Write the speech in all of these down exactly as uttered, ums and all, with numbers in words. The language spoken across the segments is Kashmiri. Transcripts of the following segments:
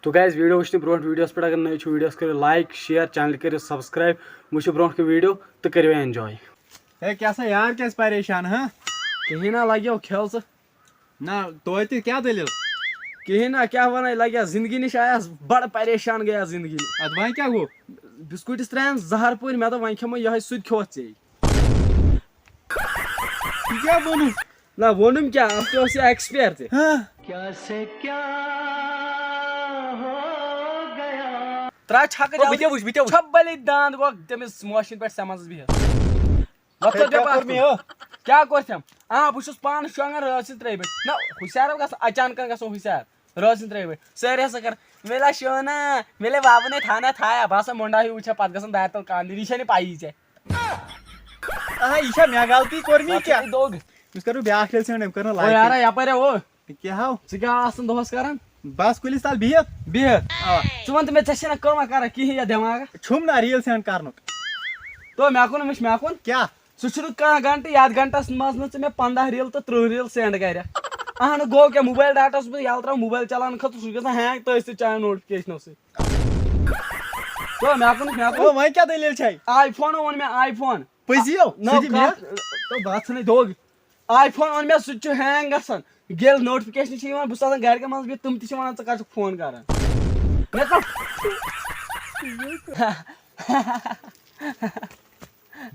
تو گایز، ویڈیو وٕچھنہٕ برونٛٹھ ویڈیوس پٮ۪ٹھ اگر نٔوۍ چھِو، ویڈیوس کٔرِو لایک، شیئر، چینل کٔرِو سبسکرایب، وٕچھِو برونٛٹھ کُن ویڈیو تہٕ کٔرِو انجوے۔ ہے کیٛاہ سا یار، کیٛازِ پریشان ہا؟ کِہیٖنۍ نہ، لگیو کھیل ژٕ۔ نہ توتہِ کیٛاہ دٔلیٖل؟ کِہیٖنۍ نہ، کیٛاہ وَنَے، لگیا زندگی نِش آیس بڑٕ پریشان گٔیس زندگی نِش۔ ادٕ وۄنۍ کیٛاہ گوٚو؟ بسکوٗٹِس ترٛایَن زہر پٲٹھۍ، مےٚ دوٚپ وۄنۍ کھٮ۪مو یِہوٚے سُہ تہِ کھیوٚتھ ژےٚ۔ یہِ کیٛاہ ووٚنُتھ؟ نہ ووٚنُم کیٛاہ، اَتھ تہِ اوس یہِ ایکسپیر تہِ۔ ہاں۔ ترٛاو چھکہٕ او، بہٕ تہِ وٕچھ، بہٕ تہِ وٕچھ۔ چھۄپھ بٔلِتھ داند گوٚو تٔمِس موشن پٮ۪ٹھ سٮ۪منٛزس بِہِتھ۔ وۄتھ ہے، تھوٚد مےٚ کیٛاہ کوٚر پتھ مےٚ کُن۔ یہِ؟ کیٛاہ کوٚرتھم؟ آ، بہٕ چھُس پانہٕ شۄنٛگان رٲژ سٕنٛدِ ترٛیٚیہِ بجہِ۔ نہ، ہُشار گژھان، اچانکن گژھو ہُشار۔ رٲژ سٕنٛدِ ترٛیٚیہِ بجہِ۔ سٲری ہسا کر، مےٚ لا شٲنا، مےٚ لے وابہٕ نے تھانا تھایا، بہٕ ہسا مۄنڈا ہیوٗ وٕچھان، پتہٕ گژھان دارِ تل کانٛدٕر، یہِ چھےٚ نہٕ پَیی ژےٚ۔ آ، یہِ چھا مےٚ غلطی کوٚر مےٚ پتہٕ کیٛاہ؟ چھُے دوٚگ۔ أمِس کَرو بیٛاکھ ریل سینڈ، أمۍ کٔر نہٕ او لایک۔ یارا، یپٲرۍ ہا او۔ کیٛاہ ہاو؟ ژٕ کیٛاہ آسان دۄہس کران؟ بس کُلِس تل بِہِتھ۔ بِہِتھ؟ اوا۔ ژٕ وَن تہٕ مےٚ، ژےٚ چھےٚ نہ کٲمہ کران کِہیٖنۍ یَتھ دٮ۪ماغس؟ چھُم نہ ریل سینڈ کرنُک۔ تو مےٚ کُن وٕچھ، مےٚ کُن۔ کیٛاہ؟ سُہ چھُنہٕ کانٛہہ گنٹہٕ، یَتھ گنٹس منٛز نہٕ ژٕ مےٚ پنٛداہ ریل تہٕ تٕرٛہ ریل سینڈ کرکھ۔ اہن گوٚو کیٛاہ، موبایل ڈاٹا چھُس بہٕ یَلہٕ ترٛاوان، موبایل چلاونہٕ خٲطرٕ، سُہ چھُ گژھان ہینگ تٔتھۍ سۭتۍ چانہِ نوٹفکیشنو سۭتۍ۔ تو مےٚ کُن، مےٚ کُن۔ او، وۄنۍ کیٛاہ دٔلیٖل چھے؟ آی فون اوٚن مےٚ، آی فون۔ پٔزی او؟ نو سُہ تہِ مےٚ؟ کتھ، تو بہٕ ژھٕنے دوٚگ۔ آی فون اوٚن مےٚ، سُہ تہِ چھُ ہینگ گژھان۔ ییٚلہِ نوٹفکیشن چھِ یِوان، بہٕ چھُس آسان گرِ منٛز بِہِتھ، تِم تہِ چھِ وَنان، "ژٕ کَتھ چھُکھ فون کران؟" مےٚ دوٚپ،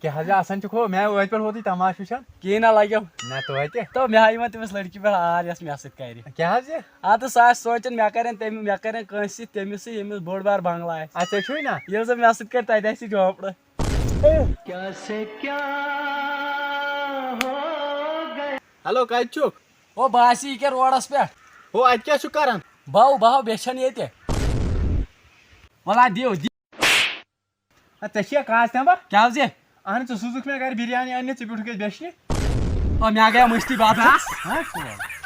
کیٛاہ حظ آسان چھُکھ ہو؟ مےٚ ٲدۍ پٮ۪ٹھ ووتُے تماشہٕ وٕچھان۔ کِہیٖنۍ نہ لگیو۔ نہ توتہِ۔ تو مےٚ ہا یِوان تٔمِس لڑکی پٮ۪ٹھ آر، یۄس مےٚ سۭتۍ کرِ۔ کیٛاہ حظ یہِ؟ اَدٕ سۄ آسہِ سونٛچان، مےٚ کرن تٔمۍ، مےٚ کرن کٲنٛسہِ سۭتۍ، تٔمِس سۭتۍ، ییٚمِس بوٚڑ بار بنگلہٕ آسہِ۔ اَدٕ ژےٚ چھُے نہ؟ ییٚلہِ زن مےٚ سۭتۍ کرِ، تتہِ آسہِ جھونپڑٕ۔ ہیلو، کتہِ چھُکھ؟ او، بہٕ آسی یہِ کیٛاہ روڈس پٮ۪ٹھ۔ ہو، اتہِ کیٛاہ چھُکھ کران؟ بہو، بہو، بیٚچھن ییٚتہِ۔ وَلہٕ دِیِو، دِ-، اَدٕ ژےٚ چھِیا کاز تام با؟ کیٛاہ حظ یہِ؟ اہن، ژٕ سوٗزُکھ مےٚ گرِ بِریانی اننہِ، ژٕ بیوٗٹھُکھ اَسہِ بیٚچھنہِ۔ او، مےٚ گٔیو مٔشتٕے باتھ۔ ہا؟